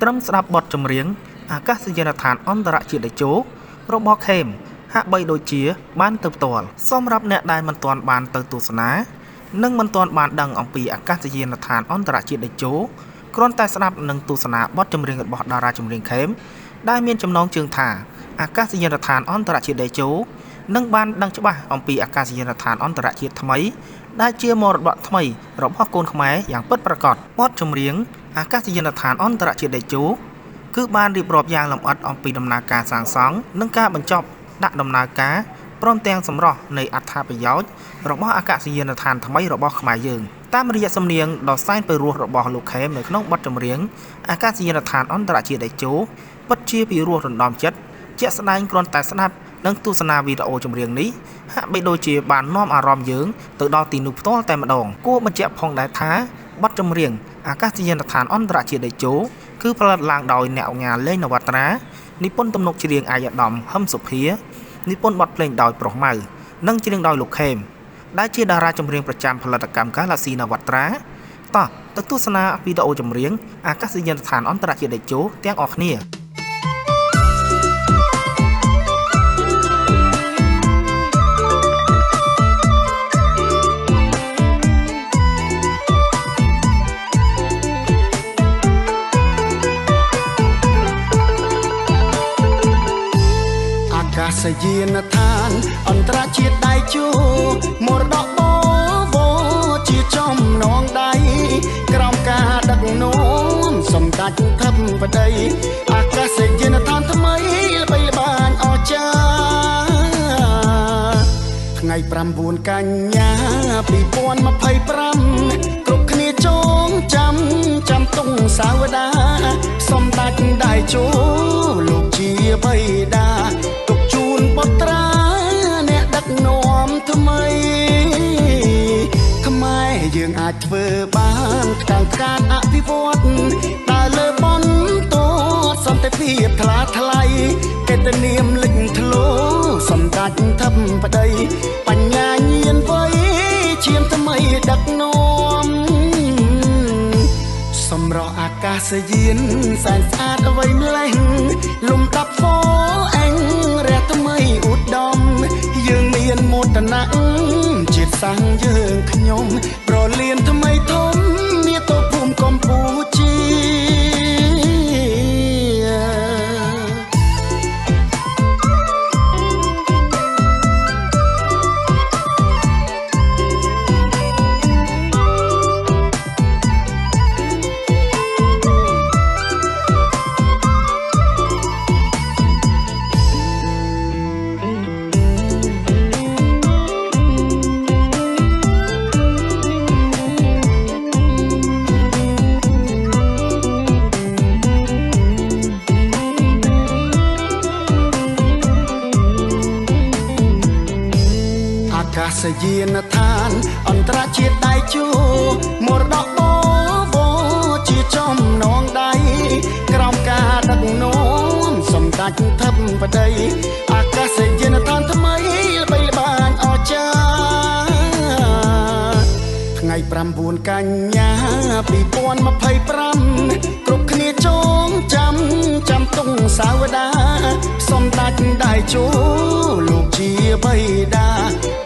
ត្រឹមស្ដាប់បទចម្រៀងអាកាសយានដ្ឋានអន្តរជាតិតេជោរបស់ខេមហាក់បីដូចជាបានទៅផ្ទាល់សម្រាប់អ្នកដែលមិនទាន់បានទៅទស្សនានិងមិនទាន់បានដឹងអំពីអាកាសយានដ្ឋានអន្តរជាតិតេជោគ្រាន់តែស្ដាប់និងទស្សនាបទចម្រៀងរបស់តារាចម្រៀងខេមដែលមានចំណងជើងថាអាកាសយានដ្ឋានអន្តរជាតិតេជោនិងបានដឹងច្បាស់អំពីអាកាសយានដ្ឋានអន្តរជាតិថ្មីដែលជាមរតកថ្មីរបស់កូនខ្មែរយ៉ាងពិតប្រាកដបទចម្រៀងអាកាសយានដ្ឋានអន្តរជាតិតេជោគឺបានរៀបរាប់យ៉ាងលម្អិតអំពីដំណើរការសាងសង់និងការបញ្ចប់ដាក់ដំណើរការព្រមទាំងសម្រស់នៃអត្ថប្រយោជន៍របស់អាកាសយានដ្ឋានថ្មីរបស់ខ្មែរយើងតាមរយៈសំនៀងដ៏សែនពិរោះរបស់លោកខេមនៅក្នុងបទចម្រៀងអាកាសយានដ្ឋានអន្តរជាតិតេជោពិតជាពិរោះរណ្ដំចិត្តជាក់ស្ដែងគ្រាន់តែស្ដាប់និងទស្សនាវីដេអូចម្រៀងនេះហាក់បីដូចជាបាននាំអារម្មណ៍យើងទៅដល់ទីនោះផ្ទាល់តែម្ដងគួរបញ្ជាក់ផងដែរថាបទចម្រៀងអាកាសយានដ្ឋានអន្តរជាតិតេជោគឺផលិតឡើងដោយអ្នកឧកញ៉ាលេងនវត្រានិពន្ធទំនុកច្រៀងឯកឧត្តមហឹមសុភានិពន្ធបទភ្លេងដោយប្រុសម៉ៅនិងច្រៀងដោយលោកខេមដែលជាតារាចម្រៀងប្រចាំផលិតកម្ម Galaxy នវត្រាតោះទៅទស្សនាវីដេអូចម្រៀងអាកាសយានដ្ឋានអន្តរជាតិតេជោទាំងអស់គ្នាអាកាសយានដ្ឋានអន្តរជាតិតេជោមរតកបវរជាចំណងដៃក្រោមការដឹកនាំសម្ដេចធិបតីអាកាសយានដ្ឋានថ្មីល្បីល្បាញអស្ចារ្យថ្ងៃ9កញ្ញា2025គ្រប់គ្នាចងចាំចាំតុងសាវតាសម្ដេចតេជោលោកជាបិតាទុកជូនបុត្រាអ្នកដឹកនាំថ្មីខ្មែរយើងអាចធ្វើបានខាងការអភិវឌ្ឍដើរលើបន្ទាត់សន្តិភាពថ្លាថ្លៃកិត្តិនាមលេចធ្លោសម្ដេចធិបតីបញ្ញាញាណវ័យឈាមថ្មីដឹកនាំសម្រស់អាកាសយានសែនស្អាតអ្វីម្លេះលំដាប់ហ្វអេងរះថ្មីឧត្តមយើងមានមោទនៈជាតិសាសន៍យើងខ្ញុំប្រលានថ្មីធំមាតុភូមិកម្ពុជាអាកាសយានដ្ឋានអន្តរជាតិតេជោមរតកបវរជាចំណងដៃក្រោមការដឹកនាំសម្ដេចធិបតីអាកាសយានដ្ឋានថ្មីល្បីល្បាញអស្ចារ្យថ្ងៃ9កញ្ញា2025គ្រប់គ្នាចងចាំចាំតុងសាវតាសម្ដេចតេជោលោកជាបិតា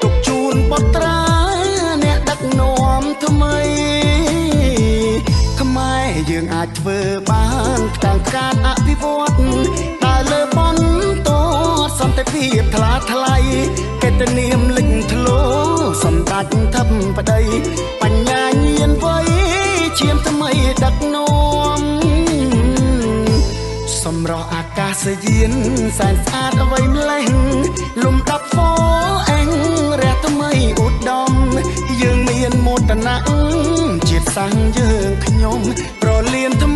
ទុកជូនបុត្រាអ្នកដឹកនាំថ្មីខ្មែរយើងអាចធ្វើបានតាមការអភិវឌ្ឍដើរលើបន្ទាត់សន្តិភាពថ្លាថ្លៃកិត្តិនាមលេចធ្លោសម្ដេចធិបតីបញ្ញាញាណវ័យឈាមថ្មីដឹកនាំសម្រស់អាកាសយានសែនស្អាតអ្វីម្លេះលំដាប់ហ្វអេងរះថ្មីឧត្តមយើងមានមោទនៈជាតិសាសន៍យើងខ្ញុំប្រលានថ្មី